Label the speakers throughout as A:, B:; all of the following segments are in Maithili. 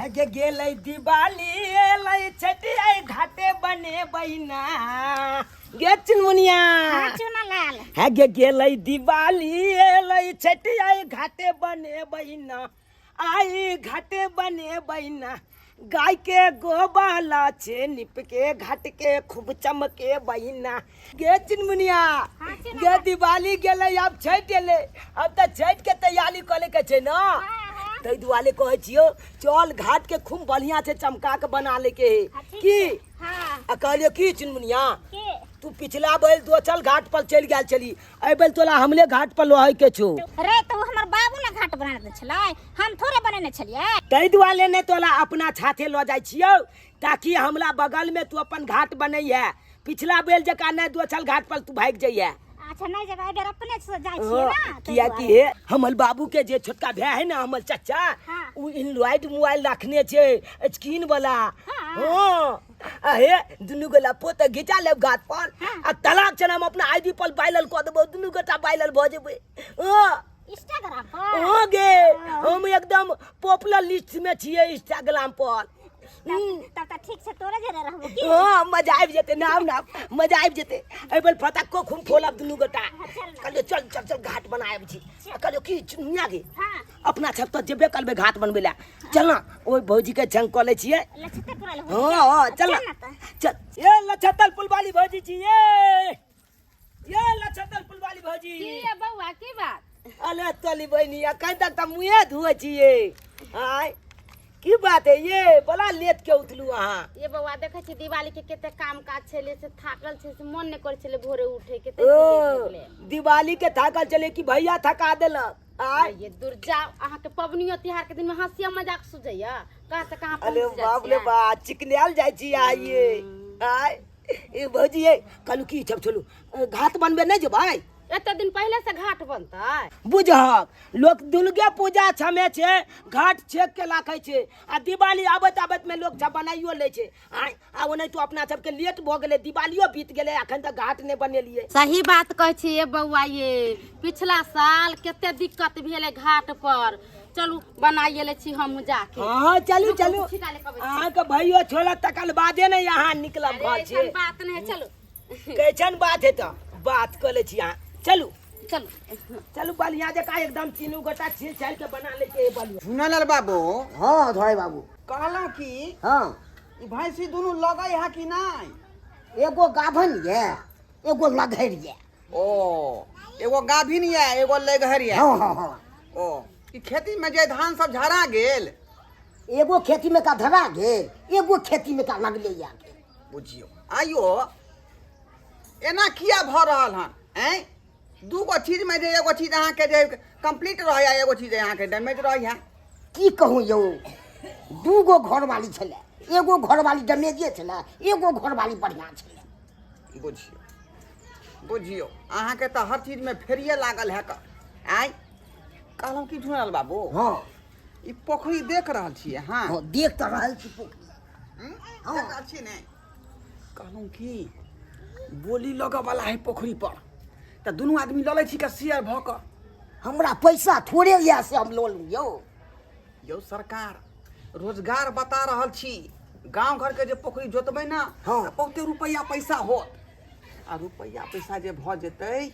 A: हे गेलै दिवाली एलै छठि आई घाटे बनेबै ना गे चुनमुनिया।
B: हाँ, चुनालाल।
A: हे गे गेलै दिवाली एलै छठि आई घाटे बनेबै ना, आई घाटे बनेबै ना, गाय के गोबाला छे निप के घाट के खूब चमके बहिना। गे चुनमुनिया।
B: हाँ, चुनमुनिया।
A: गे दिवाली गेलै, आब छठि एलै, अब तऽ छठि के तैयारी करे के छै ना।
B: हाँ, हाँ।
A: ताहि दुआरे कहै छियौ, चल घाट के खूब बढ़िया से चमका के बना ले के है।
B: हाँ, ठीक
A: की
B: छै। हाँ।
A: आ कहलियौ की चुनमुनिया,
B: की?
A: तू पिछला बेर दोचल घाट पर चलि गेल छली, एहि बेर तोरा हमरे घाट पर लहै के छौ।
B: रे तो हमर बाबू ने घाट बना देने छलै, हम थोड़े बनेने छलियै।
A: ताहि दुआरे ने तोरा अपना छाथे लऽ जाइ छियौ, ताकि हमरा बगल में तू अपन घाट बनैहे, पिछला बेर जकाँ नहि दोचल घाट पर तू भागि जइहे।
B: अच्छा, नहीं जेबै, एहि बेर अपने से जाइ छियै ना, ताहि
A: कियाकि
B: दुआरे।
A: हे हमर बाबू के जे छोटका भाय है ना, हमर चचा,
B: हाँ।
A: उ एंड्रॉइड मोबाइल रखने छै, स्क्रीन वाला।
B: हाँ।
A: हाँ, आ हे दुनू गोला पोते घिचा लेब घाट पर।
B: हाँ।
A: आ तलाक छन हम अपना आईडी पर वायरल कऽ देबौ, दुनू गोटा वायरल भऽ जेबै। हाँ।
B: इंस्टाग्राम पर?
A: हाँ गे, हम एकदम पॉपुलर लिस्ट में छियै इंस्टाग्राम पर।
B: तब तऽ ठीक छै, तोरे जरे रहबो की?
A: हाँ, मजा आबि जेतै, नाम नाम मजा आबि जेतै। एहि बेर फटक्को खूब फोलब दुनू गोटा।
B: चल ना।
A: कहलियौ चल चल चल घाट बनायब छी। आ कहलियौ की चुनिया गे,
B: हाँ।
A: अपना सब तऽ जेबे करबै घाट बनबै लए, चल ना ओहि भौजी के संग कऽ लै छियै।
B: लछतर पुरा लए।
A: हाँ हाँ, चल ना।
B: चल ना तऽ।
A: चल ए लछतर पुल वाली भौजी छी, ए ये लछतर पुल वाली भौजी।
C: की ये बौआ, की बात?
A: अरे तोली बहिनी, अखन तक तऽ मुँहे धुए छियै। आय की बात है ये, बड़ा लेट के उठलू अहाँ?
C: ये बौआ, देखै छी दिवाली के कते काम काज छलै, से थाकल छै, से मन नहि करै छलै भोरे उठे के,
A: ओ
C: ताहि से लेट हो गेलै।
A: दिवाली के थाकल छलै कि भैया थका देलक? आय
C: ये दूर जाओ, अहाँके पबनियो तिहार के दिन में हंसिया मजाक सुझैया, कहाँ से कहाँ
A: अरे
C: पहुँच जाइ
A: बाप रे
C: छियै।
A: बा, चिकनायल जाइ छी आइ ये। आय ए भौजी, ये कहलू की, सब चलू घाट बनबे नहि जेबै?
C: एते दिन पहिले से घाट बनतै?
A: बुझहक लोक दुर्गे पूजा छमे छै घाट छेक के राखै छै, आ दिवाली आबैत आबैत में लोक सब बनाइयो लै छै। आय आ ओनाहितो तो अपना सबके लेट भऽ गेलै, दिवालियो बीत गेलै, अखन तक घाट नहि बनेलियै।
C: सही बात कहै छी ये बौआ, ये पिछला साल कते दिक्कत भेलै घाट पर। चलू बनाइए लै छी हमहूँ जाके।
A: हाँ चलू चलू।
C: छिटा ले के अबै छी।
A: अहाँके भैयो छोड़त तकर बादे ने यहाँ निकलब
C: अरे
A: घर छै।
C: ऐसन बात नहि है, चलू।
A: कैसन बात है तऽ बात कऽ लै छी अहाँ, चलू।
C: चलू
A: चलू, बढ़िया जकाँ एकदम तीनू गोटा छील छाल के बना लै के बलिया।
D: सुनल बाबू?
E: हाँ धोए बाबू।
D: कहलहुँ की,
E: हाँ।
D: ई भैंसी दुनू लगै है कि नहि?
E: एगो गाभन ये, एगो लगहर ये।
D: ओ एगो गाभिन ये, एगो लगहर ये।
E: हाँ हाँ हाँ।
D: ओ ई खेती में जे धान सब झरा गेल?
E: एगो खेती में का धरा गेल, एगो खेती में का लगले या।
D: बुझियौ आइयो एना किया भऽ रहल हन? ऐं दूगो चीज में जे एगो चीज अहाँके जे कंप्लीट रहैया, एगो चीज अहाँके डैमेज रहैया।
E: की कहूँ यौ, दूगो घरवाली छलै, एगो घरवाली डैमेजे छलै, एगो घरवाली बढ़िआँ छलै।
D: बुझियौ बुझियौ, अहाँके तऽ हर चीजमे फेरिए लागल है। आँय कहलहुँ की झुनल बाबू?
E: हाँ।
D: ई पोखरि देख रहल छियै अहाँ?
E: हाँ, देख तऽ रहल छी पोखरि।
D: हम्म? देख रहल छी ने? कहलहुँ की बोली लगऽ वाला है पोखरि पर, तऽ दुनू आदमी लऽ लै छी के शेयर भऽ कऽ।
E: हमरा पैसा थोड़े यऽ से हम लऽ लू यौ।
D: यौ सरकार रोजगार बता रहल छी, गाँव घरके जे पोखरि जोतबै ने,
E: हाँ।
D: तऽ बहुते रुपैआ पैसा होत, आ रुपैआ पैसा जे भऽ जेतै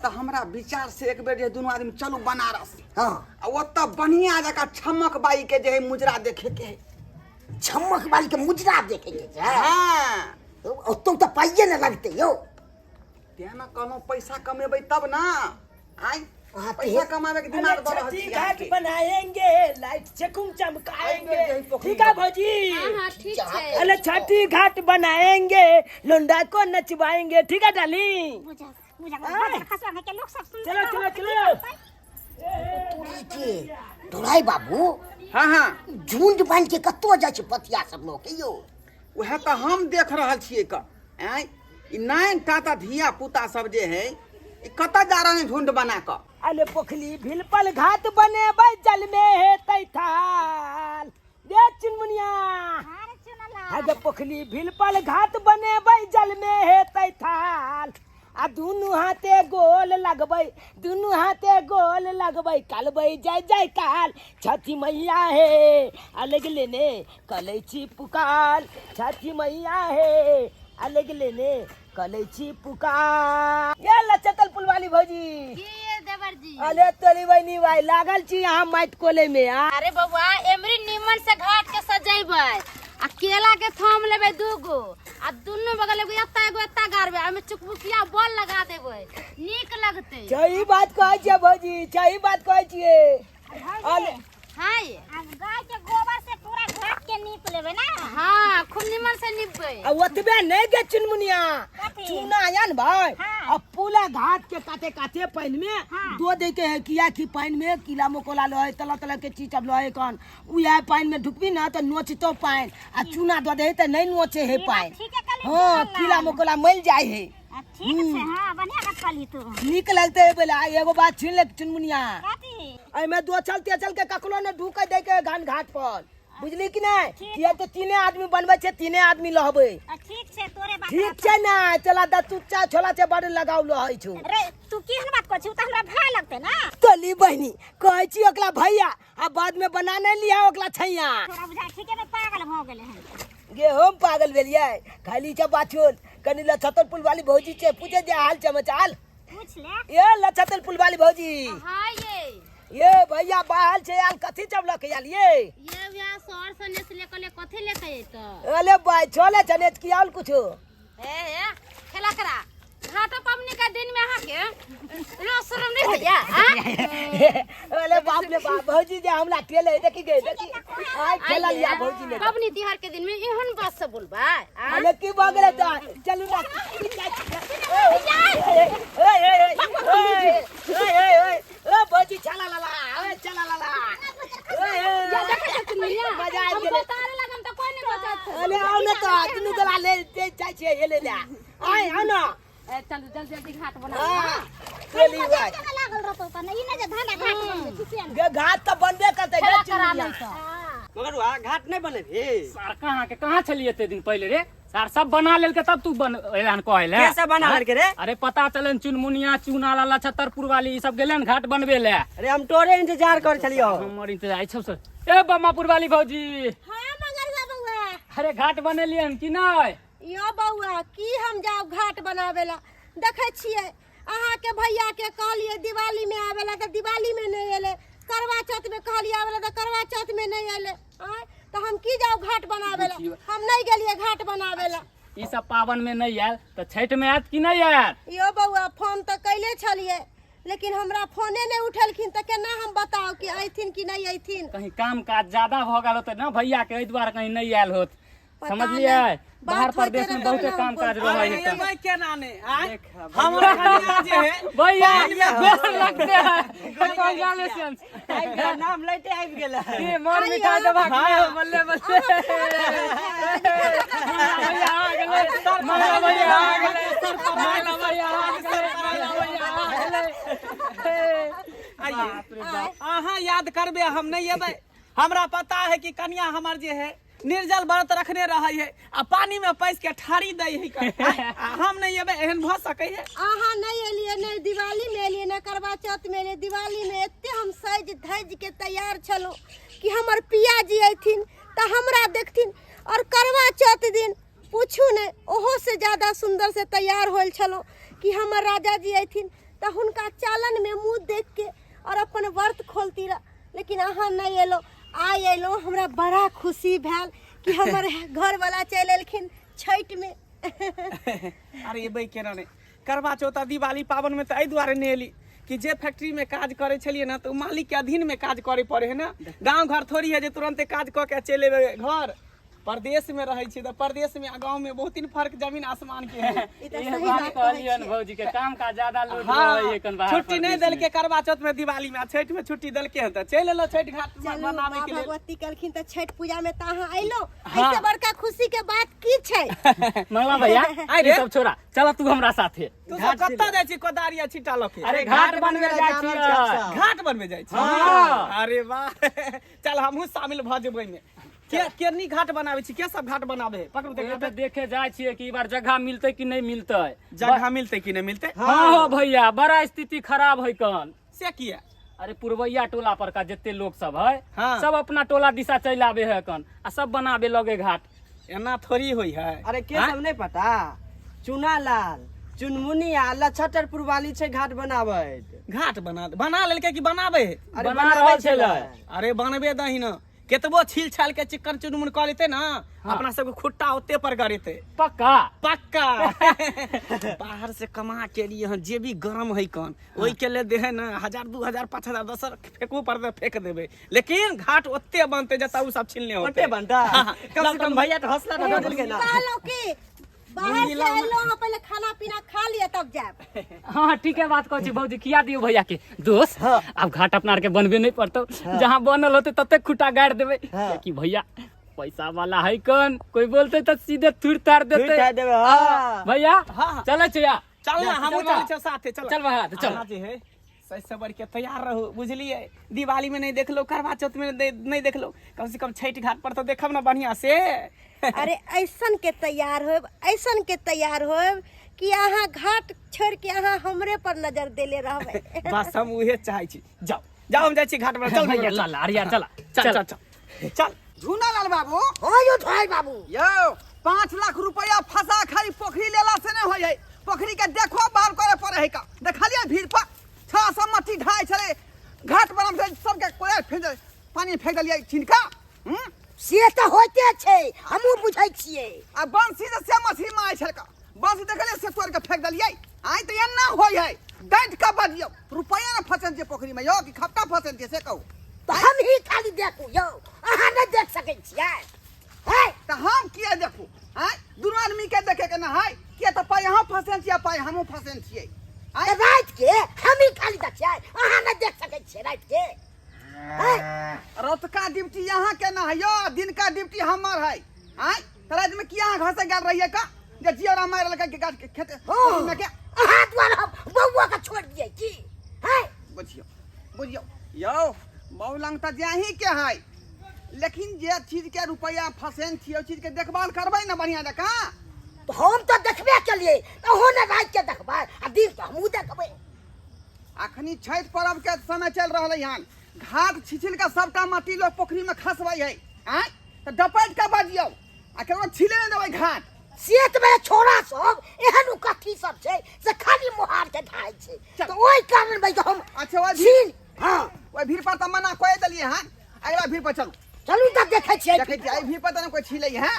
D: तऽ हमरा विचार से एक बेर जे दुनू आदमी चलू बनारस।
E: हाँ।
D: आ ओतऽ बढ़िया जकाँ छमक बाई के जे है मुजरा देखे के है।
E: छमक बाई के मुजरा देखे के छै?
D: हाँ।
E: ओतौ तऽ पाइए ने लगतै यौ।
D: तें ने कहलहुँ पैसा कमेबै तब ना। आइ
E: अहाँ
D: पैसा
E: तऽ
D: कमाबे के दिमाग दऽ रहल
A: छठी
D: छी
A: घाट
D: अहाँके।
A: बनाएंगे, लाइट से खूब चमकाएंगे।
D: आइए जाई पोखरी
A: ठीक है
D: पर।
A: भौजी?
C: हाँ हाँ, ठीक छै।
A: अरे छठी घाट बनाएंगे, लोंडा को नचवाएंगे। ठीक है डाली?
B: बुझा बुझा, बजर खसवा में के लोग सब सुनते।
A: चलो चलो चलो।
E: तोरी के ढोराई बाबू।
D: हाँ हाँ।
E: झुंड बान्हि के कतौ जाइ छै पथिया सब लऽ के यौ?
D: उएह तऽ हम देख रहल छियै क आँय, ई नाइन टाटा धिया पुता सब जे है, ई कतऽ जा रहल है झुंड बना कऽ?
A: अरे पोखली भिलपल घाट बनेबै, जल में हेतै थाल। दे चुनमुनिया।
B: हाँ रे चुनलाल।
A: अरे पोखली भिलपल घाट बनेबै, जल में हेतै थाल। आ दुनू हाथे गोल लगबै, दुनू हाथे गोल लगबै, कलबै जय जय काल छठी मैया हे, अलग लेने कलै छी पुकार छठी मैया हे, अलग लेने कलै छी पुकार। ये लचतल पुलवाली भौजी।
C: की ये देवर जी?
A: अरे तोरी बहिनी भाई लागल छी अहाँ माटि कोले में आ।
C: अरे बौआ एमरी निमन से घाट के सजेबै आ केला के थम लेबै दूगो आ दुनू बगल एगो एत्ता एगो एत्ता गाड़बै, ओहिमे चुकभुकिया बॉल लगा देबै, नीक लगतै।
A: सही बात कहै छियै भौजी, सही बात कहै छियै। अरे
C: हाँ ये।
B: आ गाय के गोबर से पूरा घाट के नीप लेबै ना।
C: हाँ खूब निमन से नीपबै।
A: आ ओतबे नहि गे चुनमुनिया,
B: कथी?
A: चूना आया ने भाई,
B: हाँ।
A: आ पूरा घाट के काते काते पानि में
B: हाँ।
A: दो दे के है, किया कि पानि में कीड़ा मकोड़ा लहे, तरह तरह के चीज सब लहे, कन उएह पानि में ढुकबी ना तऽ नोचतो पानि, आ चूना दऽ दे तऽ नहि नोचे है
B: ई बात
A: पानि।
B: ठीके कहली
A: हाँ
B: चूना
A: कीड़ा
B: लाल।
A: मकोड़ा मरि जाइ है।
B: आ, ठीक छै, हाँ बढ़िया बात कहली तू।
A: नीक लगते है बोला। एगो बात छीन ले चुनमुनिया,
B: कथी?
A: एहिमे दोचल तेचल के ककरो ने ढूके दे के घान घाट पर, बुझली कि नहीं?
B: ठीक।
A: किया तो तीने आदमी बनबै छै, तीने आदमी लहबै।
B: आ, ठीक छै तोरे बात।
A: ठीक छै ना, चला द चुच्चा छोला छै बड़ लगाव लहै छौ।
B: रे तू केहन बात कहै छी, उ तऽ हमरा भाय लगतै ना।
A: तोली बहिनी कहै छी ओकरा भैया, आ बाद में बना नहीं लिया ओकरा छैया।
B: तोरा बुझाइ ठीके में पागल भऽ गेलै हन।
A: गे हम पागल भेलियै, खाली छै बाछोल कनी ल छतरपुर वाली भौजी छै, पूछे जे हाल समाचार।
B: पूछ ले।
A: ए ल छतरपुर वाली भौजी।
C: हाँ ये।
A: ये भैया बाहर छै आल, कथी चबलक आयल ये?
C: ये भैया सर सने से लेके ले कथी लेके अयतौ?
A: अरे भाई छोले चने की आल कुछो।
C: ए ए खेला करा घाटो पबनी के दिन में अहाँ के लो शर्म नहीं होइया आ?
A: अरे बाप रे बाप भौजी जे हमरा टेले देखी गए देखी आइ खेला लिया भौजी ने।
C: पबनी तिहार के दिन में एहन बात से बोलबा आ?
A: अरे की भऽ गेलै तऽ चलू ना। ए ए ए ए ए ए भौजी चला लाला, ए चला लाला। ए
C: या देखै छ चुनमुनिया,
A: मजा आबि
C: हम
A: गेलै।
C: बतारे लगम तऽ कोई नहीं बचत।
A: अरे आउ ने तऽ दुनू गोला ले ले जाइ छियै हेलै लए, आइ आउ ने।
C: ए चलू जल्दी जल्दी घाट बना।
A: हाँ, चली भाई।
B: केना लागल रहतौ तऽ ई नहि जे धान घाट बनबै छियै।
A: गे घाट तऽ बनबे करतै गे
C: खेला करा
A: चुनमुनिया।
C: लै तऽ।
F: मगर वहाँ घाट नहीं बनेबही?
G: सार कहाँ के कहाँ छलियै एते दिन पहिले रे? सार सब बना लेलके तब तू बन एहन कहै ले।
F: के सब बना लेलके रे?
G: अरे पता चलन चुनमुनिया चूना लाला छतरपुर वाली ई सब गेलन घाट बनबे ले।
F: अरे हम तोरे इंतजार कर छलियो।
G: हमर इंतजार छौ सर। ए बम्मापुर वाली भौजी।
H: हाँ मंगरुआ बौआ।
G: अरे घाट बनेलियन कि नहीं?
H: यो बौआ की हम जाउ घाट बनावे ला, देखै छियै अहाँके भैया के कहलियै दिवाली में आवे ला तऽ दिवाली में नहीं एलै, करवा चौथ में कहलियै आवे ला तऽ करवा चौथ में नहीं एलै, आँय तऽ हम की जाउ घाट बनावे ला, हम नहीं गेलियै घाट बनावे ला।
G: ई सब पावन में नहीं आयल तऽ छठि में आयत कि नहीं आयत?
H: यो बौआ फोन तऽ कैले छलियै लेकिन हमरा फोने नहीं उठेलखिन तऽ केना हम बताउ कि अयथिन कि नहीं अयथिन।
G: कहीं काम काज ज्यादा भऽ गेल होतै ना भैया के, एहि दुआरे कहीं नहीं आयल होत,
H: पता
G: समझलियै?
H: नहि।
G: बाहर
H: बात होइते
G: परदेश में
H: रहतै
G: बहुते
H: ने,
G: काम काज रहै है तऽ।
I: भाई केना ने आय हमरा कनिया जे है
G: भैया गोर लगते हैं, कांग्रेचुलेशंस।
F: नाम लेते आबि गेल है।
G: की मोर मिठाई देबा की नहि? बल्ले बल्ले भैया आ गेलै, मंगला भैया आ गेलै, मंगला भैया आ गेलै, मंगला भैया आ गेलै।
I: आइए अहाँ याद करबे हम नहीं एबै, हमरा पता है कि कनिया हमर जे है निर्जल व्रत रखने रहे है आ पानी में पैस के ठाड़ी दै है, आ हम नहीं एबै एहन भऽ सकै है?
H: अहाँ नहीं एलियै, नहीं दिवाली में एलियै, नहीं करवा चौथ में एलियै। दिवाली में एते हम सजि धजि के तैयार छलहुँ कि हमर पिया जी अयथिन तऽ हमरा देखथिन, और करवा चौथ दिन पूछू नहि ओहो से ज्यादा सुन्दर से तैयार होल छलहुँ कि हमर राजा जी अयथिन तऽ हुनका चालन में मुँह देख के और अपन व्रत खोलती रह, लेकिन अहाँ नहीं एलहुँ। आइ एलहुँ, हमरा बड़ा खुशी भेल कि हमर घरवाला चलि एलखिन छठि में।
I: अरे एबै केना नहि, करवा चौथ आ दिवाली पाबनि में तऽ एहि दुआरे नहि एली कि जे फैक्ट्री में काज करै छलियै ने तऽ ओ मालिक के अधीन में काज करे पड़े है ना, गाँव घर थोड़ी है जे तुरंते काज कऽ के चलि एबै घर। परदेश में रहै छी तऽ परदेश में आ गाँव में बहुत ही फर्क जमीन आसमान के है।
H: ई तऽ
G: इहे
H: सही
G: बात
H: बात कहै
G: कहलियन
H: छियै।
G: भौजी के, काम काज ज्यादा लोड
I: हाँ,
G: रहै एखन बाहर
I: छुट्टी नहीं
G: परदेश में।
I: देलके करवा चौथ में, दिवाली में आ छठि में छुट्टी देलके हन तऽ चलि एलहुँ छठि घाट
H: चलू
I: बनाबै
H: माँ
I: के लेल।
H: भगवती कहलखिन तऽ छठि पूजा में तऽ अहाँ अयलहुँ,
I: हाँ।
H: एहिसँ बड़का खुशी के बात की छै?
G: मंगला भैया
I: आइ
G: ई
I: रे।
G: सब छोड़ा, चल तू हमरा साथे।
I: तू सब कतऽ जाइ छी कोदारी आ छिट्टा लऽ के?
G: अरे घाट बनबे जाइ छियै।
I: घाट बनबे जाइ छी?
G: हाँ।
I: अरे वाह, चल हमहूँ शामिल भऽ जेबै एहिमे। के केरनी घाट बनाबै छी के सब घाट बनाबे है पकड़ू
G: ओहे
I: देख
G: तऽ देखे जाइ छियै कि ई बार जगह मिलतै कि नहि मिलतै।
I: जगह मिलतै कि नहि मिलतै?
G: हाँ हो भैया, बड़ा स्थिति खराब है कन।
I: से किया?
G: अरे पुरवैया टोला पर का जते लोग सब है,
I: हाँ।
G: सब अपना टोला दिशा चलि आबे है कन आ सब बनाबे लगे घाट।
I: एना थोड़ी होई है।
F: अरे के सब नहीं पता, चुनालाल चुनमुनी आ लछटरपुर वाली छै घाट बनाबैत।
I: घाट बना बना लेलकै कि बनाबे है?
F: अरे
G: बना
F: बनाबै
G: रहल
F: छलै।
G: छलै।
I: अरे बनबे दही न, केतबो छील छाल के चिकन चुनमुन कऽ लेते ना, अपना सबके खुट्टा ओते पर गड़ेते।
G: पक्का?
I: पक्का। बाहर से कमा के लिए हन जे भी गरम है कन ओहि के ले दे है ना, 1000 2000 5000 10,000 फेंकू पर दे, फेंक देबे, लेकिन घाट ओते बनते जता उ सब छिलने होते।
F: ओते बनता।
I: हाँ,
F: कम से कम भैया तो हौसला तो दऽ देलकै ना।
H: कहलहुँ कि बाहर से अयलहुँ हँ, पहिले खाना पीना खा लिअ तब जायब।
G: हाँ ठीक है, बात कहै छी भौजी, खिया दियौ भैया के दोस्त। आब घाट अपना आर के बनबे नहीं पड़तौ, जहाँ बनल होते तते खुट्टा गाड़ि देबै। कि भैया पैसा वाला है कन, कोई बोलते तो सीधे थुर तार देते।
F: थुर तार देबै, हाँ।
G: भैया
I: हाँ।
G: चलै छै या?
I: चल ना, हमहूँ चलै छियौ साथे। चल
G: चल भैया, चल।
I: अहाँ जे है सज सवर के तैयार रहू, बुझलिए? दिवाली में नहीं देखलो, करवा चौथ में नहीं देखलो, कम से कम छठ घाट पर तो देखब ना बढ़िया से।
H: अरे ऐसन के तैयार होब, ऐसन के तैयार होब कि अहाँ घाट छोड़ के अहाँ हमरे पर नजर देले रहबै।
I: बस हम उहे चाहै छी। जाओ जाओ, हम जाइ छी घाट पर। चल
G: भैया, चल अरे यार, चल
I: चल चल चल चल।
D: झूना लाल बाबू।
E: हाँ यौ धोआइ बाबू।
D: यौ 5 लाख रुपया फंसा खाली पोखरी लेला से नहीं होय है, पोखरी के देखो बाहर करे पड़े है का। देखलिए भीड़ पर 600 मट्टी ढाई छले, घाट पर हम सबके कोड़ार फेंक देलियै, पानी फेंक देलियै छिनका।
E: से तऽ होइते छै, हमहूँ बुझै छियै।
D: आ बंसी से से मछली मारै छलका, बंसी देखलियै से तोड़ के फेंक देलियै। आइ तऽ एना होय है, डाँटि के बजियौ, रुपया ने फंसल छै पोखरी में यौ कि खपटा फंसल छै से कहू।
E: तऽ हम ही खाली देखू यौ, अहाँ नहि देख सकै छियै? है
D: तऽ हम किया देखू? आँय दुनू आदमी के देखे के ना है, किया तऽ पाइ अहाँ फंसल छियै, पाइ हमहूँ फंसल छियै।
E: तऽ राति के हम ही खाली देखियै, अहाँ नहि देख सकै छियै राति के? है
D: रतका ड्यूटी अहाँ के ना है यौ, दिनका ड्यूटी हमर है। आँय तऽ राति में किया अहाँ घर से गेल रहियै का जे जियरा मारि लेलकै के गाछ के खेत में के?
E: अहाँ दुआरे हम बौआ के छोड़ि दियै की? है
D: बुझियौ बुझियौ यौ, बौ लंग तऽ जाही के है, लेकिन जे चीज के रुपया फसेन छियै ओहि चीज के देखभाल करबै ने बढ़िया जकाँ।
E: तऽ हम तऽ देखबे केलियै, अहूँ ने राति के देखबै आ दिन तऽ हमहूँ देखबै।
D: अखनी छठि पर्व के समय चलि रहलै हन, घाट छिछिल के सबटा माटी लोग पोखरी में खसबै है। आँय तऽ डपैट के बजियौ आ केकरो छिले नहि देबै घाट।
E: से तऽ मेरे छोरा सब एहन उकट्ठी सब छै से खाली मोहार के ढाइ छै, तऽ ओहि कारण भाई हम
D: अच्छा ओहि
E: छीन। हाँ
D: ओहि भीड़ पर तऽ मना कऽ देलियै हन, अगला भीड़ पर चलू।
E: चलू तऽ देखै छियै।
D: देखै छियै एहि भीड़ पर तऽ कोई छिलै है।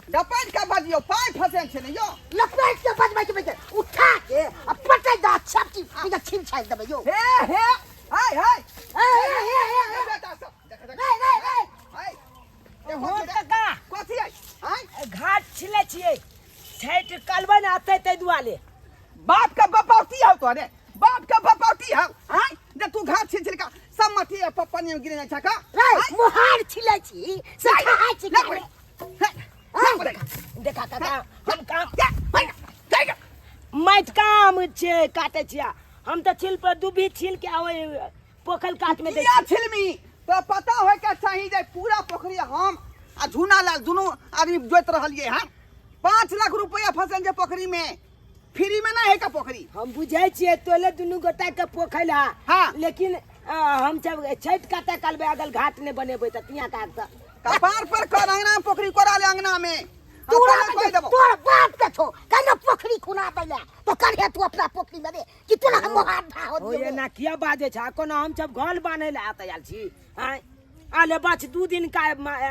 D: डपैट के बजियौ, पाइ फंसल छै ने यौ।
E: लपेट के बजबै के बजबै, उठा के आ पटै दा सब चीज बिना छीन छानि देबै यौ।
D: हे हे हाय हाय
E: हे हे हे हे
D: हे बेटा सब देख देख।
E: रे रे रे
D: हाय
A: हो काका,
D: कथी है? आँय
A: घाट छिले छियै, छठि कलबै ने अतै ताहि दुआरे।
D: बाप के बपौती हौ तोरे, बाप के बपौती हौ। आँय जे तू घाट छिल छिलका सब मट्टी पानी में गिरे छै का?
E: रे मोहार छिले छी से खाइ छी।
A: देखा काका, हम काम माटि काम छै काटै छियै, हम तऽ छिल पर दुभी छिल के आबै पोखरि कात में दै
D: किया
A: छियै।
D: छिलमी तो पता होय के चाही जे पूरा पोखरी हम आ झूना लाल दुनू आदमी जोति रहलियै हन। 5 लाख रुपया फंसल छै पोखरी में, फ्री में नहीं है का पोखरी।
A: हम बुझै छियै तोले दुनू गोटा के पोखरि है।
D: हाँ।
A: लेकिन हम सब छठि काटे काल में अगल घाट नहीं बनेबै तऽ तिया काट तऽ
D: कपार पर कर अंगना में पोखरी कोरा ले अंगना में।
E: तोरा
D: अपने कहि देबौ।
E: तोरा बाप के छौ केना पोखरी खुना दैले तो करहे तू अपना पोखरी में रे कि तोरा हम हाथ ढा हो
A: ओ एना किया बाजै छ? कोनो हम सब घर बान्है लए आतै आयल छी? आँय आले बच 2 दिन का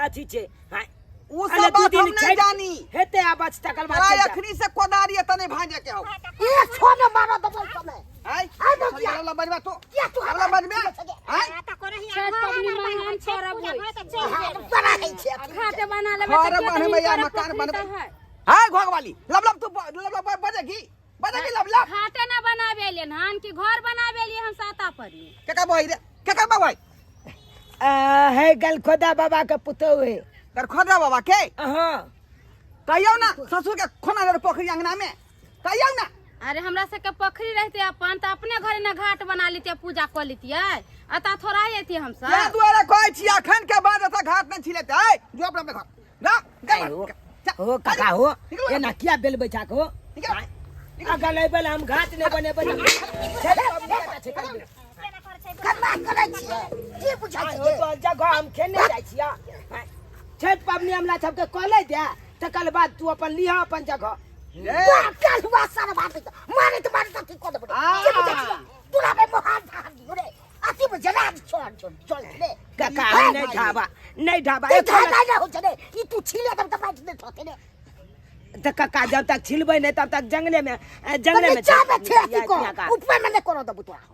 A: अथी छै। आँय
D: उ
A: आले
D: सब
A: दू
D: बात
A: दिन
D: हम नहीं
A: छठि
D: जानी।
A: हेतै आ बच तकर बाद
D: तोरा
A: चलि जायब।
D: अखनी से कोदारी एतऽ नहीं भांजे के हौ।
E: एक छो ने मारो देबै समय।
D: आँय
E: आँय बचिया।
D: अगला बजबा तू।
E: किया तू
D: अगला बजबे? आँय
C: छठि पबनी में हम करब होइ छै।
E: बड़ा है छै अथी।
C: घाट बना लेबै
D: घर
C: तऽ के
D: बनबै या
C: दिन करब
D: मकान
C: पोखरी
D: बनबै?
C: तऽ है।
D: हाय घोघवाली, लब लब तू लब लब बजेगी? बजेगी लब लब?
C: घाटे ना बनाबे लिए हन कि घर बनाबे लिए हम साता परी।
D: केकर बहै रे? केकर बहै?
A: हे गलखोदा बाबा के पुतोहु है।
D: गलखोदा बाबा के?
A: हाँ।
D: कहियौ ना ससुर के खोना दे पोखरी अंगना में, कहियौ ना।
C: अरे हमरा सबके पोखरी रहते अपन तऽ अपने घरे ने घाट बना लेतियै, पूजा कऽ लेतियै। अतः थोड़ा अयतियै हमसब।
D: ताहि दुआरे कहै छी अखन के बाद एतऽ घाट नहि छिलेतै। जो अपना अपना घर जा, जा,
A: आइ हो।
D: जा।
A: हो काका हो,
D: निकलू।
A: एना किया बेल बैठा हो?
D: निकलू।
A: अगर एबै हम घाट नहि बनेबै। छठि पबनी कतऽ छै करबै?
E: कन्ना करै छियै की बुझै
A: आइ हो,
E: छियै?
A: तो जगह हम खेने जाइ छियै। छठि पबनी हमरा सबके कऽ दे, तकर बाद तू अपन लिह अपन जगह।
E: वाह, कलुआ सरवा के मारे त मारे त ठीक कऽ देबो रे। की बुझै छियै? तोरा में मोहार धार दियो रे, अथी में जरा छोड़ छोड़ चल रे।
A: काका, हम नहीं ढाबा, नहीं ढाबा।
E: ई ढाबा नहि होइ छै रे, ई तू छीले देब त बाँटि देत होते रे।
A: त काका, जब तक छिलबै नहीं तब तक जंगले में, जंगले में।
E: नीचा में छै अथी को ऊपर में नहि करऽ देबो तोरा।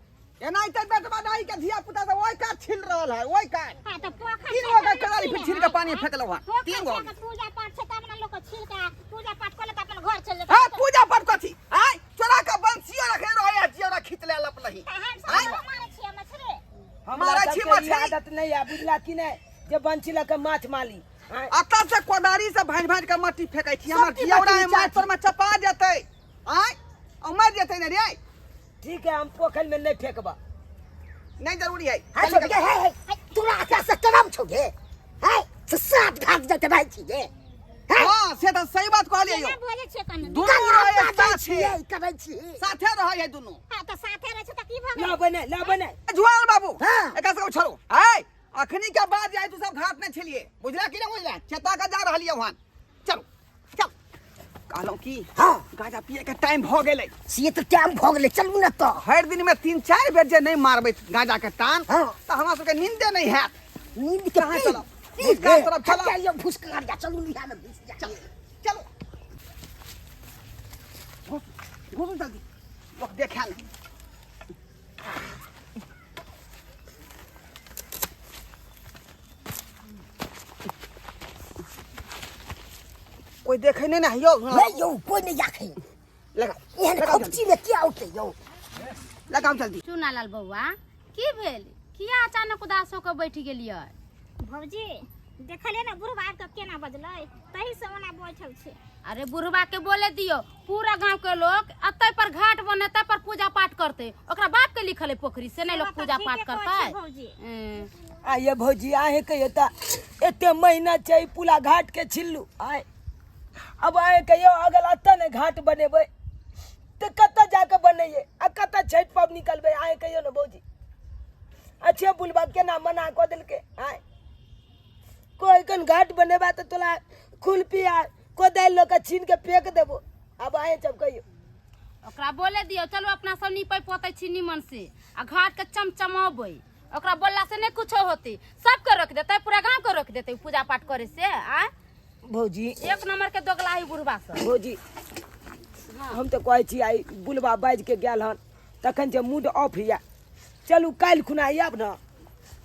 D: एनाहिते बेटवा दाई के धिया पुता सब ओहि कात छिल रहल है, ओहि कात।
B: हाँ, तऽ पोखरि
D: तीन
B: छै
D: गो
B: तब
D: के
B: ने
D: कोदारी फिर छील के पानी फेंकलहुँ हँ।
B: पोखरि
D: तीन गो।
B: छै तऽ पूजा पाठ छै तब ने लोक छील के पूजा पाठ कऽ लेत, अपन घर चलि जेतै।
D: हाँ, पूजा पाठ कथी? आय चोरा के बंसियो रखे रहे आ जियोरा खींच ले लप नहीं।
B: तऽ हम सब
D: आय।
B: मारै छियै मछली।
A: हमरा
D: मारै छी
A: सबके ई
D: मछली।
A: आदत नहीं है, बुझला कि नहीं, जे बंसी लऽ के माछ माली। आँय।
D: अतः से कोदारी से भांज भांज के मट्टी फेंकै छी, हमर
E: सबकी
D: जियोरा
E: मट्टी
D: माछ पर में चपा जेतै। आय आ मर जेतै ने रे।
A: ठीक है, हम पोखर में नहीं फेंकबा।
D: नहीं जरूरी है।
E: है छोड़ गे, है है, तोरा एकरा से करम छौ गे, है से सात घाट जते रहै छी गे।
D: हाँ, से तऽ सही बात कहलियै यौ।
B: केना बजै छियै कनि?
D: दुनू
E: कन्ना
D: रहै
E: बाजै
D: साथे।
E: छियै, करै छी।
D: साथे रहै है दुनू।
B: हाँ, तऽ साथे रहै छै तऽ की भऽ गेलै?
A: ला बने, ला बने।
D: जुआल बाबू,
E: हाँ।
D: एकरा सबके छोड़ू। आय अखनी के बाद जाय तू सब घाट नहीं छिलिए, बुझला कि नहीं बुझला? चेता के जा रहलियै वहां। चलो चल। कहलहुँ की,
E: हाँ।
D: गांजा पिए के टाइम भ गेलै।
E: से तऽ टाइम भ गेलै, चलू ने तऽ।
D: हर दिन में 3-4 बेर जे नहीं मारबै गांजा के टान,
E: हाँ।
D: तऽ हमरा सबके नींदे नहीं हैत।
E: नींद के
D: कहाँ
E: पी?
D: चलब?
E: पी
D: भुसका
E: गे।
D: तरफ चलब।
E: चलियौ, भुसका जा, चलू लिहा में घुस जा।
D: चल, चलो। घुस, घुसू जल्दी। लोक देखा नहीं। कोई देखे नहीं ना यौ।
E: नहीं यौ, कोई नहीं जाखे।
D: लगाओ,
E: एहन
D: लगाओ।
E: खोपची में किया औतै यौ?
D: लगाओ जल्दी।
C: चुनालाल बौआ, की भेल? किया अचानक उदास होकर बैठ गेलियै?
B: भौजी, देखलियै ने बुढ़बा आबि कऽ केना बजलै, तही से ओना बैठल छै।
C: अरे बुढ़बा के बोले दियो, पूरा गांव के लोग अतै पर घाट बनेतै पर पूजा पाठ करतै। ओकरा बाप के लिखल है पोखरी से नहीं लोग
B: से बात
C: पूजा
B: ठीके
C: पाठ
B: कहै
C: करतै।
B: छियै भौजी।
A: आ ये भौजी, आहे कहियो त एते महीना छै पुला घाट के छिल्लू। आय अब आए कहियो अगल अतऽ ने घाट बनेबै तऽ कतऽ जाके बनैयै आ कतऽ छठि पबनी करबै? आए कहियो ने भौजी, अच्छे बुलबा केना मना कऽ देलकै। आय कोई कन घाट बनेबा तऽ तोरा खुलपी आ कोदारि लऽ कऽ छीन के फेंक देबो। आब आए सब कहियो।
C: ओकरा बोले दियो, चलो अपना सब नीपै पोतै छी निमन से आ घाट के चमचमाबै। ओकरा बोलला से नहीं कुछो होते, सबके रोक देतै, पूरा गांव के रोक देतै पूजा पाठ करे से। आ
A: भौजी,
C: एक नंबर के दोगला है बुढ़बा सब।
A: भौजी, हम तऽ कहै छी आइ बुलबा बाजि के गेल हन तखन जे मूड ऑफ यऽ, चलू काल्हि खुना आयब ने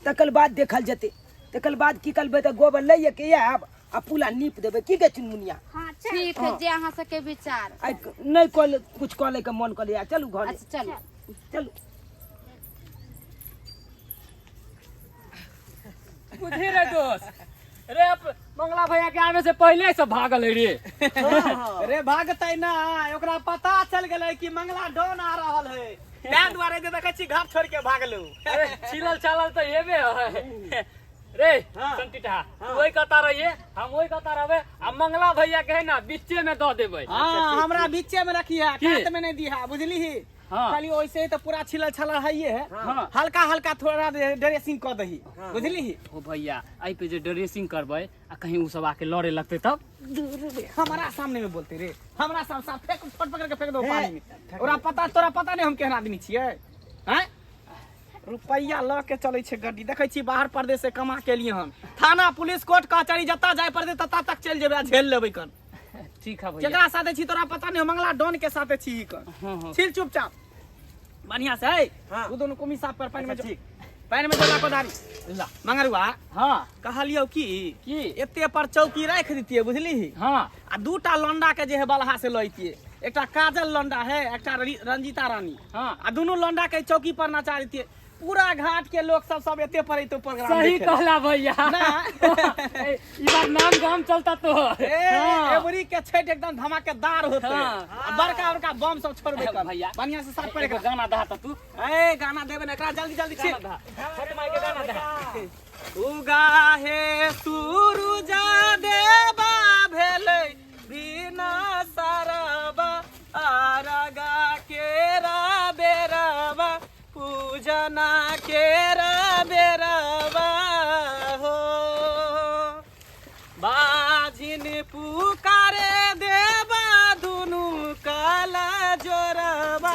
A: तकर बाद देखल जेतै। तकर बाद की करबै तऽ गोबर लैए के आयब आ पुला नीप देबै। की गे चुनमुनिया?
B: हाँ, चल।
C: ठीक है, जे अहाँ सबके विचार।
A: आइ नहि कऽ कुछ कऽ लैके मन कऽ लिया, चलू घर।
C: अच्छा चलू,
A: चलू।
G: बुझी रे दोस्त रे, मंगला भैया के आवे से पहले सब भागल है रे।
I: रे भागतै ना, ओकरा पता चल गेलै कि मंगला डॉन आ रहल है, तैं दुआरे जे देखै छी घर छोड़ के भागलू।
G: अरे छिलल चालल तो हेबे है रे।
I: हाँ।
G: संटीटा, तू ओहि कता रहिए, हम ओहि कता रहबे आ मंगला भैया के है ना बीचे में दऽ देबै।
I: हाँ, हमरा बीचे में रखी है,
G: की?
I: कात में नहीं दी है, बुझली ही?
G: हाँ।
I: खाली वैसे ही तो पूरा छिलल छलल है ये है।
G: हाँ।
I: हल्का हल्का थोड़ा ड्रेसिंग कऽ दही, बुझली ही?
G: ओ भैया, एहि पे जे ड्रेसिंग करबै आ कहीं उ सब आके लड़े लगतै तब?
I: हमारा सामने में बोलते रे, हमरा सामने साफ फेंक, फट पकड़ के फेंक दो पानी में। ओरा पता, तोरा पता नहीं हम केहन आदमी छियै? हैं, रुपैया लऽ के चलै छै गड्डी, देखै छी बाहर परदेश से कमा के लिए हम थाना पुलिस कोर्ट कचहरी जतऽ जाय पड़तै ततऽ तक चलि जेबै आ झेल लेबै कन।
G: ठीक है भैया।
I: केकरा साथे छी तोरा पता नहीं, मंगला डॉन के साथे छी कन।
G: हाँ, हाँ।
I: छिल चुपचाप बढ़िया से है।
F: हाँ।
I: उ दोनों कुमी साफ कर, पानी में
F: अच्छा,
I: जो
F: ठीक।
I: पानी में जोला कोदारी
G: ला।
I: मंगरुआ।
G: हाँ।
I: कहलियौ की
G: की?
I: एते पर चौकी राखि दितियै, बुझली?
G: हाँ।
I: आ दूटा लौंडा के जे है बलहा से लैतियै, एकटा काजल लौंडा है, एकटा रंजीता रानी।
G: हाँ।
I: आ दुनू लौंडा के चौकी पर नचा दितियै। पूरा घाट के लोग सब सब एते पर एतो प्रोग्राम
G: सही
I: देखे ला।
G: कहला भैया।
I: ना।
G: ए, ई बार नाम गाम चलता तो।
I: ए,
G: हाँ।
I: एबरी के छठ एकदम धमाकेदार होते।
G: हाँ।
I: आ बड़का बड़का बम सब छोड़बे कर
G: भैया।
I: बढ़िया से साफ करे।
G: एगो गाना दहा त तू।
I: ए गाना देबे ना एकरा, जल्दी जल्दी छी।
G: गाना दहा, छठ माई के गाना दहा।
I: उगा हे सूरुजा देवा भेलै बिना सरबा, आरगा केरा बेरबा, पूजना केरा बेरबा हो। बाझिन पुकारे देवा दुनू काला जोरबा,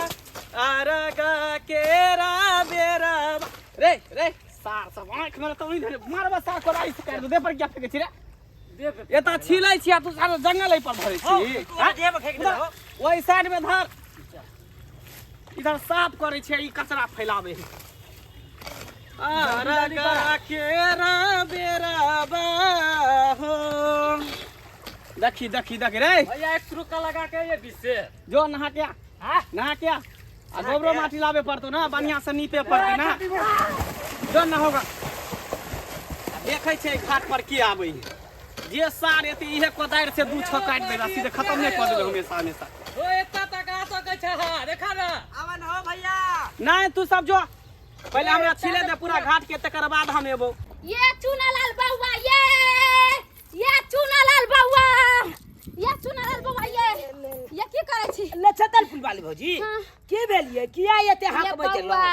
I: आरगा केरा बेरबा। रे रे सार सब आँख में तो नहीं धरे मारबा सार कोदारी से काटि दे पर क्या फेंके छी रे? एतऽ छिलै छी आ तू सारा जंगल एहि पर भरै छी। ओहि साइड में धर, इधर साफ करै छै, ई कचरा फैलाबै है। आरगा केरा बेरबा हो। देखी देखी देखी रे।
G: भैया एक सुरुका लगा के ये बीच से
I: जो नहा के आ।
G: हाँ?
I: नहा के आ। आ गोबरो माटी लाबे पड़तो ना, बढ़िया से नीपे पड़ते ना। जो न होगा देखै छै घाट पर की आबै है। जे सार एते इहे कोदारि से दू छह काटि देबै, सीधे खत्म नहि कऽ देबै हमेशा हमेशा।
G: ओ एता तक आ सकै छै। हां देखा ना।
F: आवन हो भैया।
I: नहि तू सब जो, पहिले हमरा छिले दे पूरा घाट के, तकर बाद हम एबो।
C: ये चुनालाल बउआ, ये चुनालाल बउआ, ये चुनालाल बउआ, ये की करै छी?
A: लछतल फुलवाली भौजी।
C: हाँ।
A: के भेलिए किया एते
C: ये
A: हाकबै
C: बउआ
A: गेलौ?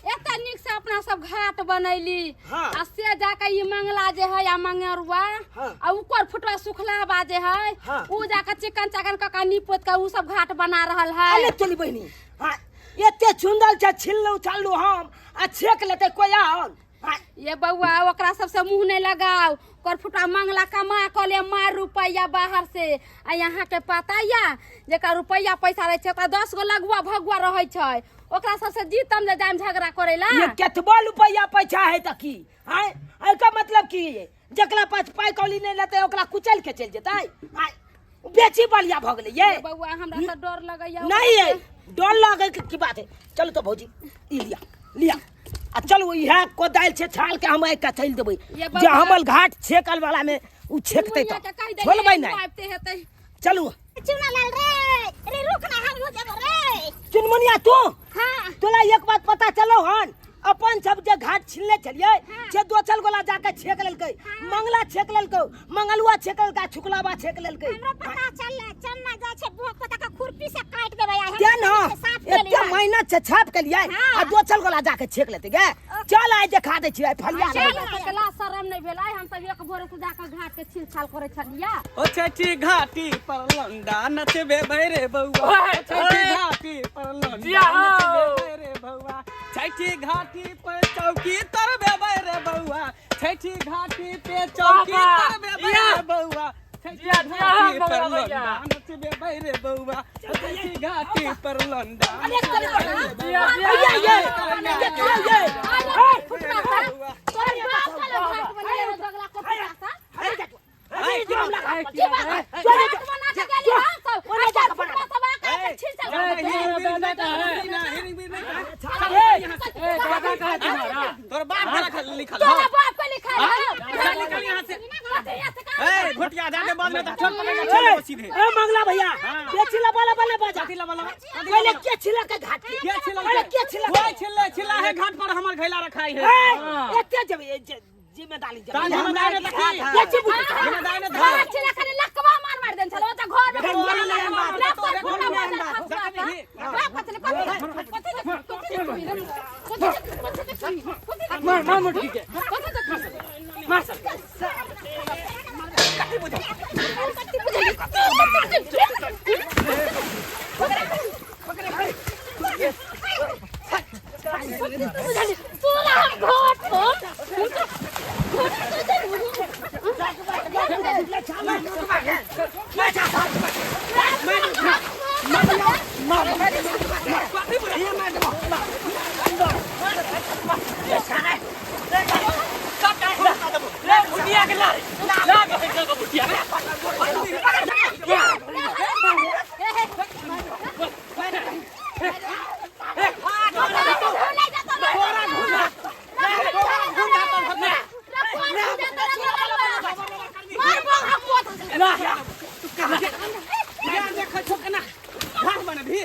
C: एते नीक से अपना सब घाट बनैली।
A: हाँ।
C: आ से जाके ई मंगला जे है आ मंगरुआ।
A: हाँ।
C: आ ऊपर फुटवा सुखलाबा जे है।
A: हाँ।
C: उ जाके चिकन चाकन कऽ के नीप पोत के उ सब घाट बना रहल है।
A: अरे चली बहिनी, हाँ एते सुंदर छै छिललौ छाललौ हम आ छेक लेतै कोई और? हाँ।
C: ये बउआ ओकरा सबसे मुंह नहीं लगाओ। कर फुटा मंगला कमा क ले मार रुपया बाहर से, आ यहाँ के पता या जेकर रुपया पैसा रहे छै ओकरा 10 गो लगुआ भगुआ रहे छै, ओकरा सबसे जीतम जे जाम झगड़ा करेला।
A: ये केतबो रुपया पैसा है त की? हाँ एकर मतलब की है जकरा पास पाई कौड़ी नहीं लेतै ओकरा कुचल के चलि जेतै? हाँ बेची बलिया भ गेलै ये।
C: ये बउआ हमरा से डर लगैया।
A: नहीं है डर लगे के की बात है। चलो तो भौजी ई लिया लिया आ चलू इएह कोदारि छै छाल के हम एक चलि देबै।
C: ये बउआ।
A: जे हमर घाट छेकल वाला में उ छेकतै
C: मुइया के कहि
A: तऽ
C: देलियै,
A: छोड़बै नहि।
C: आबिते हेतै।
A: चलू।
B: चुनालाल रे, रे रुक ना, हम हो जेबो रे।
A: चुनमुनिया तू।
B: हाँ।
A: तोला एक बात पता चलो हन, अपन सब जे घाट छिलने छलियै।
B: हाँ।
A: से दोचल गोला जाके छेक लेलकै।
B: हाँ।
A: मंगला छेक लेलकै, मंगलुआ छेक लेलकै, छुकलाबा छेक लेलकै।
B: हमरा पता चल चन्ना जाइ छै बुआ पता के खुरपी से काटि देबै आइ हम।
A: ते न
B: साफ के
A: एते
B: लिए।
A: मेहनत से छाप के लिए।
B: हाँ।
A: आ दोचल गोला जाके छेक लेतै गे। चल आइ देखा दै छियै फलिया।
B: चल।
C: एकला शरम नहीं भेल आइ हम सब एक भोरे से जाके घाट के छिल छाल करे छलिया।
I: ओ छठी घाटी पर लंडा नचबे रे बउआ।
G: ओए,
I: छठी घाटी पर लंडा
G: जिया हो।
I: नचबे रे बउआ। छठी घाटी पर चौकी तरबे रे बउआ। छठी घाटी पे चौकी
G: बाबा,
I: तरबे
G: या।
I: रे बउआ। छठी
G: जिया, जिया,
I: घाटी पर
G: मंगला भैया।
I: लंडा नचबे रे बउआ। छठी घाटी पर लंडा
A: अरे चल
I: नचबे
G: जिया, जिया,
A: भैया ये देखियो ये।
C: आइ फुटवा सा तोहर बाप वाला घाट बनेले दगला को फुटवा सा।
A: अरे जा तू। अरे जो हमला घाट पर।
C: की बात घाट बना के गेली हम सब
A: ओने
C: आ
A: जाके
C: फुटवा सब आके छिल छाल
G: ए,
C: करे
G: हिरिंग बिरिंग नहीं कहा है। ए, दादा कहा है तुम्हारा?
I: तोर बाप के लिखल
C: तोरा बाप के लिखल
I: हाँ?
C: है।
I: चल निकल यहाँ से।
C: कथी यहाँ से कहाँ?
I: ए घोटिया जाके बाद में तो छोड़ पकड़ के
A: ए,
I: चल देबो सीधे।
A: ए मंगला भैया।
I: हाँ।
A: के छिला वाला वाला बाजा।
I: कथी लबा लबा? कथी
A: पहले
I: लबा?
A: के छिला के घाट के?
I: के छिला?
A: पहले के छिला?
I: कोई छिल्ले छिल्ला है घाट पर हमर घैला रखाई है।
A: ए एते जब ये जिम्मेदारी जब
I: तान जिम्मेदारी ने तकी।
A: के छी बुझै?
I: जिम्मेदारी ने
C: घर छिला खाली लकवा मार मार देन छल ओ त घर में
I: देखो,
C: घुमा
I: देखो,
C: लकवा
I: देखो,
C: फुटवा
I: देखो,
C: बाजा
I: देखो,
C: फुटवा सा।
I: देखो,
C: बाप कथी कथी कथी कथी कथी कथी कथी
G: मार मार मुटकी के।
C: कथी
G: मार सर।
C: तोरा हम घोट हो।
G: ले भुटिया के ला ला के भुटिया।
C: तोरा
G: ला
I: तू कहाँ ज्ञान देखै छौ केना घाट बनबही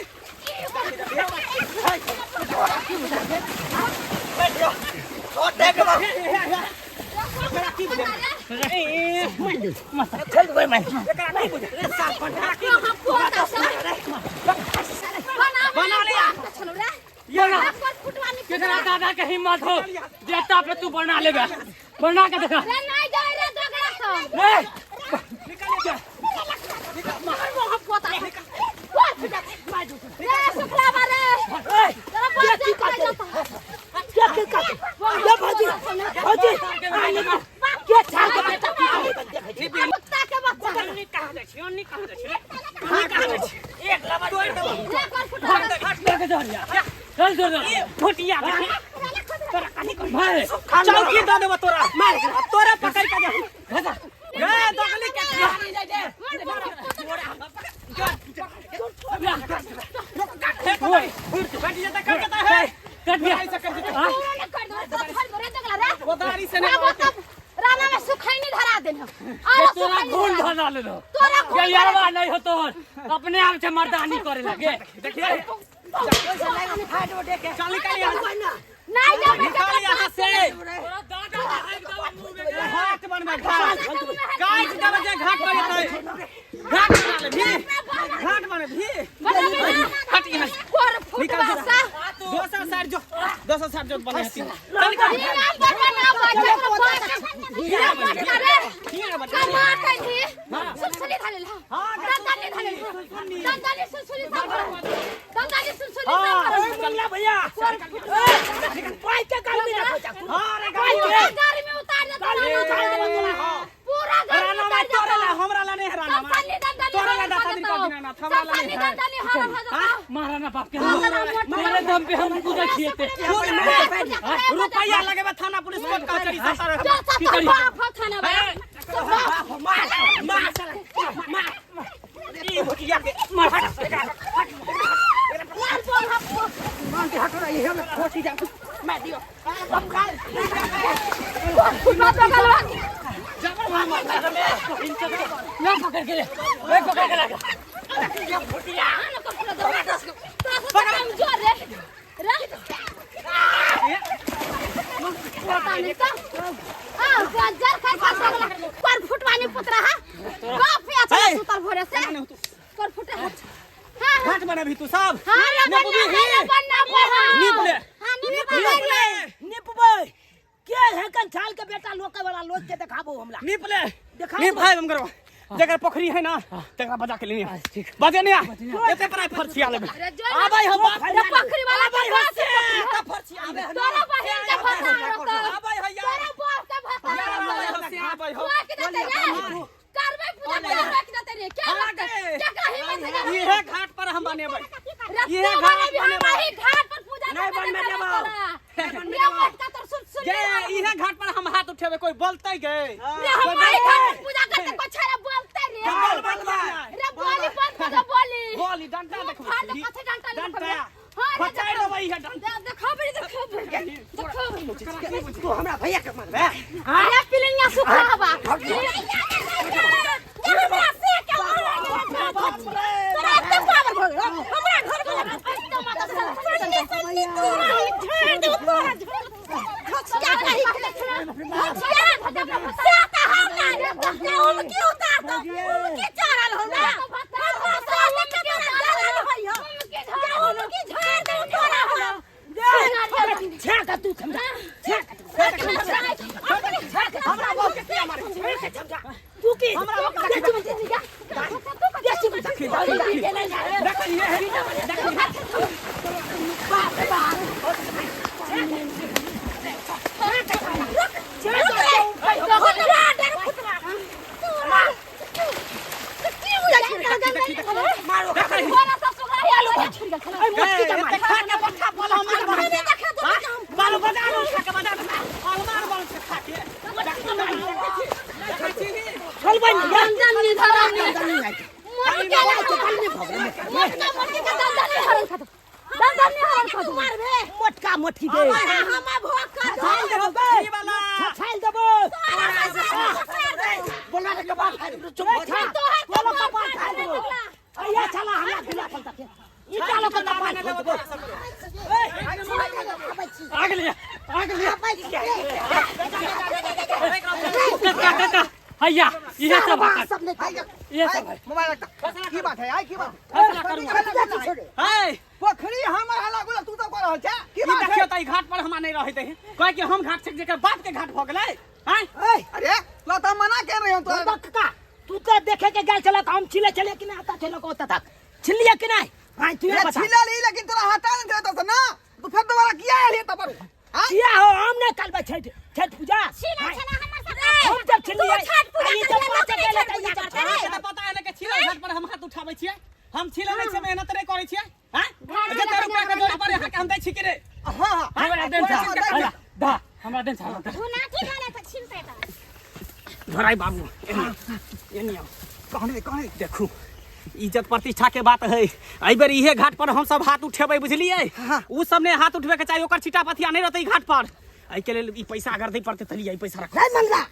C: बना
I: लिया।
G: केकरा दादा के हिम्मत हो जेता पे तू बना लेबे बना के देखा
C: रे नहीं जाए रे दोगला सब
G: रे
C: मार मोह पोता रे सुखला बारे तोरा बाप की काटे
A: क्या के काटे ये भौजी भौजी के छाल के बेटा की देखै छी
C: कुत्ता के बच्चा
I: ओन्नी कहाँ जाइ छी ओन्नी कहाँ जाइ छी ओन्नी कहाँ जाइ छी
A: एक लबर
I: तोड़ि देबौ
C: रे कर फुटा
G: लेके जा रिया चल चल चल
I: भुटिया तोरा कथी करी
G: भाई
I: चौकी दऽ देबौ तोरा मार तोरा पकड़ के जा
G: घसा
I: गे दगली के कट जेतै कट जेतै हे
G: कट गया
I: ऐसे कट जेतै
C: ने कर दो तो फल रे दोगला रे
I: कोदारी से
C: रे
I: नहीं
C: वो तब राना में सुखैनी धरा देना आरो
G: तोरा
C: सुखैनी
G: घून
C: धरा
G: धरा ले दो
C: तोरा
G: ये
C: घून
G: यारवा नहीं हो तोर अपने आप से मर्दानी करे लगे
I: देखिए चल निकाल यहाँ से
C: नहीं जाबे
I: निकाल यहाँ से
G: तोरा दादा एकदम मुंह में
I: घाट बनबै घाट काटि देबै जे घाट बनेतै घाट बना ले भी घाट बने भी हट यहाँ से।
C: कर
I: निकाल
C: फुटवा
I: जरा।
C: सा
I: दोसर साइड जो दोसर साइड जो बने हती चल निकाल
C: हिना बनवा ना बचे तो बात हिना बचका रे
I: हियाँ बचा
C: कमा कहीं सुलसुली धाले ला दंदाली धाले ला दंदाली सुलसुली सब दंदाली सुलसुली सब
A: मंगला भैया पाई के गाल में रखो जा
I: हां रे
C: पूरा
I: गाड़ी
C: गाड़ी में उतार देता
I: गाड़ी में उतार देबो तोरा हां
C: पूरा गाड़ी में
I: राना
C: उतार
I: में तोरा ला
C: देता
I: हमरा ला नहीं है राना
C: दंदाली दंदाली
I: तोरा ला दाता दिन का दीनानाथ हमरा ला नहीं है
C: दंदाली हरा हो जाता
G: महाराणा बाप के मेरे दम पे हम कूदा छिए ते
I: रुपया लगेबे थाना पुलिस कोर्ट कचहरी सतर
C: चल
G: की
C: चल
G: करी?
C: बाप हो थाना बा
A: बाप मार मार मार
I: ई भुटिया के
G: मार
C: यार बोल हम फुटवा तो गलवा
G: ना पकड़ के ले मैं पकड़ के लगा
C: कमजोर रे रे पता नहीं तो आ गजर खाई खा सकला पर फुटवानी पुतरा हा बाप या
I: हे।
C: सुतल भोरे से पर फुटे हां
I: घाट बनबी तू सब
C: हां रे
I: निपबी
C: बन्ना रे बन्ना बन्ना
I: नीप ले
C: हां नीप
I: नीप
C: ले
I: ले
A: निपबै के है कंछाल के बेटा लोके वाला लोक के देखाबो हमरा
I: नीप ले
A: देखाबो।
I: नीप भाई हम करबा जकर पोखरी है ना तकरा बजा के लेनी ठीक बजे नहीं आ एते पर फरसिया लेबे
C: रे जो
I: आबै हम बाप
C: रे पोखरी वाला के बाप
I: से त फरसिया आबै
C: तोरा बहिन के भता रहतो
I: आबै है यार
C: तोरा बाप के भता
I: आबै
C: रहतो
I: हम से आबै हम
C: रोक देते रे करबै पूजा के रोक देते रे क्या रोकते क्या कहीं मत जा
I: इहे घाट पर हम बनेबै
C: इहे
I: घाट
C: घाट
I: बनेबै।
C: ही घाट पर पूजा
A: नहीं बनबे देबौ।
C: रे मटका तोर सुन सुन
I: गे इहे घाट पर हम हाथ उठेबै कोई बोलतै गे
C: रे हमारे घाट पर पूजा करते को छेड़ा बोलते रे
I: बोल बोल
C: रे बोली बंद कर दे बोली
I: बोली डंटा देखबै
C: फाड़ दे कथे डंटा ले
I: डंटा
C: हां रे
I: फचाइ देबै इहे डंटा
C: देखो बड़ी देखो देखो
A: तू हमरा भैया के मारबे
C: अरे पिलिया सुखा हवा
A: छेड़ के तू समझा छेड़ के
I: हमरा बाप के किया मारे
A: छेड़ के समझा तू की देसी बच्चा
I: देखै ये है देखै एते खा के पट्ठा बोल हम मार बालू बजा लो खा के बजा दे मार बालू से खा के देखै छी
A: चल बन
C: चल चल निहर कर
H: तू मारबे
A: मोटका मोटकी दे
H: हम भोग कर
A: छाल देबो
I: ई वाला
A: छाल देबो
E: बोला रे कपार फाड़ देबो, चुप हो जा।
A: तोहर कपार फाड़ देबो अइया चला हमरा दिला पल तक ई चालो के कपार फाड़ देबो
G: आ गेलियै आ गेलियै काका काका हैया इहे सब हकत
E: सब नहीं खाएगा।
G: इहे सब है
D: मोबाइल रखता की बात है आई की बात
G: फैसला करू
I: है
D: पोखरी हमर हला गुला तू तो कर रहल छे की
I: ई
D: बात
I: देखियो
D: है
I: त ई घाट पर हमरा नहीं रहैत है कहे कि हम घाट छै जेकर बाप के घाट भऽ गेलै हैं
D: अरे तो तो मना कर रहे हो तो
A: काका तू तो देखे के गेल चला हम छिले चले कि ना आता चलो को तक छिलिए कि नहीं हां तू
D: ये
A: बता
D: छिला ली लेकिन तोरा हटा नहीं देता से ना तू फिर दोबारा किया आलिए तब पर हां
A: किया हो हम ने कल छठ छठ पूजा
B: छीला छला हमर सब
A: हम जब छिलिए
B: तू छठ पूजा
A: ई
B: करिहे,
A: जब
B: लोक
A: पाँच
B: नहि
A: गेले
B: छठ
A: त ई
B: पूजा
A: जब
B: करतै रे।
I: अहाँके तऽ पता है ने कि छिलल घाट पर हम हाथ उठाबै छियै हम छिलल नहि छियै मेहनत नहि करै छियै हैं जते रुपया के जोड़ी पर अहाँके हम दै छी कि रे
D: हां हां
G: हमरा देन छा हैया दा हमरा देन छा
B: तू नाठी धरे तऽ छिलतै तऽ
I: धराई बाबू एनी आओ
D: कहने कहने
I: देखू इज्जत प्रतिष्ठा के बात है एहि बेर इहे घाट पर हम सब हाथ उठेबै बुझलियै उ सब ने हाथ उठबे के चाही ओकर छिटा पथिया नहि रहतै ई घाट पर एहि के लेल ई पैसा अगर दै पड़तै तऽ लिअ ई पैसा रखू
E: नहीं मंगला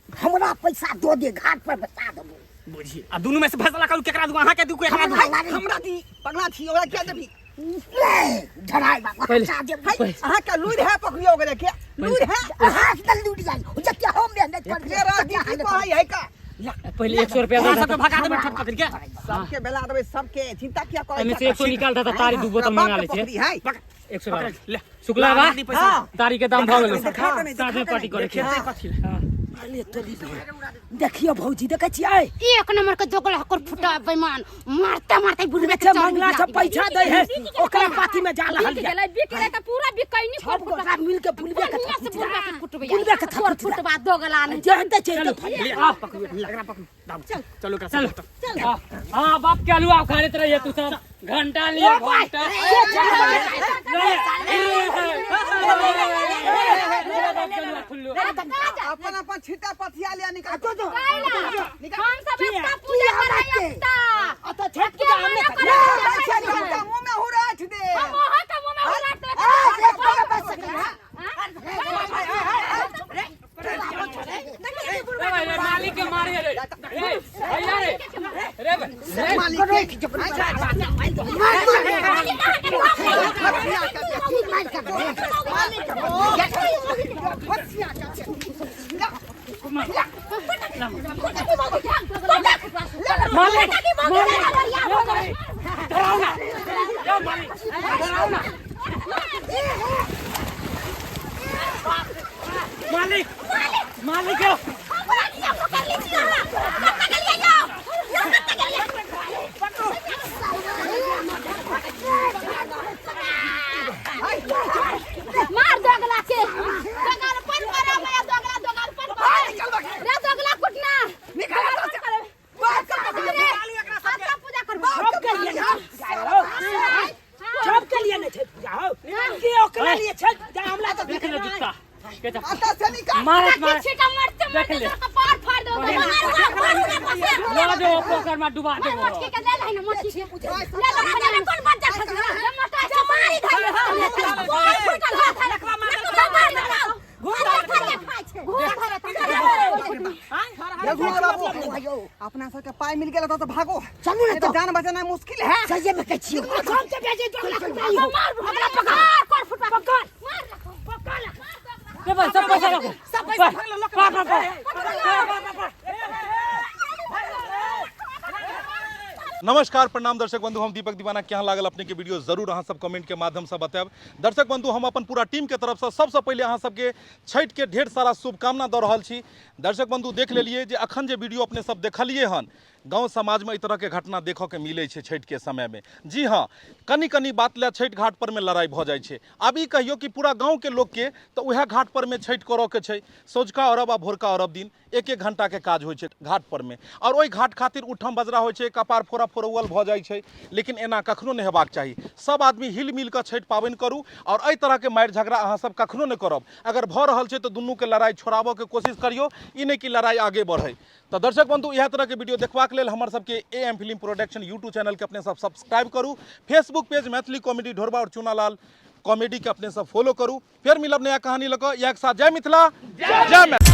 E: हमरा पैसा दो दे घाट पर बता देबो
I: बुझी आ दुनू में से फैसला करू केकरा दू अहाँ के दू केकरा दू
D: हमरा दी पगला छी ओकरा क्या देबी
E: ले धराई बाबा
G: पहिले-
E: बचा देबो
D: अहाँ के लूर है पकड़ियो ओकरे के लूर है
E: हाथ न लूट जाई जते हम मेहनत कर
D: ये राजनीति कहै है का
G: पहिले 100 रुपया
I: अहाँ
G: दे
I: सबके भगा देबै ठप पकड़ के
D: सबके बेला देबै सबके चिंता किया करै
G: एहिमे से 100 निकाल दा तारी दू बोतल मंगा लै छियै
D: है
G: 100
I: पकड़ ले
G: शुक्ला बा
I: दी पैसा
G: तारी के दाम भऽ गेलै
D: देखा के नहीं,
G: साँझ में पार्टी करे के
I: खेतै कथी ले
A: अरे तोरी बहन देखियो भौजी देखै छियै
C: एक नंबर के दोगला हकर फुटा बेईमान मारते मारते बुढ़बे के
A: अच्छा मंगला सब पैसा दै है ओकरा पाथी में जा रहल
C: बिक
A: है
C: गेलै बिक गेलै त पूरा बिकैनी
A: सब गोटा मिल के बुलबे के
C: बढ़िया से बुढ़बे के कुटबै
A: बुलबे के
C: तोर फुटबा दोगला नहीं
A: जे हेतै छै तऽ फल
G: आ
I: पकड़ू लगरा पकड़ू दाबू चलो एकरा
G: चल
I: सब
G: हाँ बाप के आलू उखाड़ैत रहिए तू सब घंटा लिया घंटा
D: अपन अपन छिटा पथिया लिया निकाल
E: तो
C: हम सब एकता पूजा करै एकता
A: अतः छठ पूजा हमने
C: मना
A: करी।
C: करै
D: मुंह में हुराठ दे
C: हम वहाँ के मुंह में उलाट देबै
E: ए, एक बार बस सकै है।
G: मालिक के मारे रे ए, भैया रे रे भाई,
D: मालिक
E: रोक जब मार मार मार
G: मालिक मालिक डराओ ना यो मालिक डराओ ना मालिक मालिक यो
C: मार दोगला के दोगला पर पर आवे दोगला दोगला पर पर रे दोगला कुटना
D: निकाल
C: रे आता पूजा करबो
A: सब के लिए नहीं छठ पूजा हो। सब के लिए नहीं छठ पूजा हो के ओकरा लिए छठ पूजा हमला तो
G: देख ले जूता के जा
D: आता से निकाल
G: मारत मारत
C: छीटा मारते मारते
G: देख ले।
C: तोर कपार फाड़ दो मार मार मार
G: ला दे वो पोखर में डुबा दे वो
C: मोटकी के ले ले ना मोटकी के ले ले ले कोन बच्चा खस ले मोटा से मारी धर कोन फुटल हाथ मार घूम धर
D: देखो बाबू अपना सबके पाई मिल गेल तो भागो
E: चलू ने
D: नहीं
E: तो।
D: तो जान बचाना मुश्किल है
E: सही में कहै छियौ।
A: हम तो बेजे दोगला कुटाई हो
C: मार हमरा पकड़ कोन फुटवा
A: पकड़
C: मार पकड़
G: रे भाई सब पैसा रखो
I: सब पैसा भाग लो
G: बाप रे बाप
J: नमस्कार प्रणाम दर्शक बंधु हम दीपक दीवाना केहन लागल अपने के वीडियो जरूर अहाँ सब कमेंट के माध्यम से बतायब दर्शक बंधु हम अपन पूरा टीम के तरफ से सबसे पहिले अहाँ सबके छठि के ढेर सारा शुभकामना दऽ रहल छी दर्शक बंधु देख लेलिए जे अखन जे वीडियो अपने सब देखलिए हन गाँव समाजमे एहि तरहके घटना देखऽके मिलै छै छठिके समयमे जी हाँ कनि कनि बात लए छठि घाट परमे लड़ाइ भऽ जाइ छै आब ई कहियौ कि पूरा गाँवके लोकके तऽ उएह घाट परमे छठि करऽके छै सँझुका अरब आ भोरका अरब दिन एक एक घंटाके काज होइ छै घाट परमे आओर ओहि घाट खातिर उठम बजरा होइ छै कपार फोड़ा फोरौअल भऽ जाइ छै, लेकिन एना कखनो नहि हेबाक चाही। सब आदमी हिल मिल कऽ छठि पाबनि करू आओर एहि तरहके मारि झगड़ा अहाँ सब कखनो नहि करब। अगर भऽ रहल छै तऽ दुनूके लड़ाइ छोड़ाबऽके कोशिश करियौ, ई नहि कि लड़ाइ आगे बढ़ै। तऽ दर्शक बंधु, इएह तरहके वीडियो देखबाक लेल हमर सबके A M film production YouTube चैनलके अपने सब सब्सक्राइब करू, फेसबुक पेज मैथिली कॉमेडी ढोरबा आओर चुनालाल कॉमेडी के अपने सब फॉलो करू। फेर मिलब नया कहानी लऽ कऽ, इएह के साथ जय मिथिला, जय मैथिली।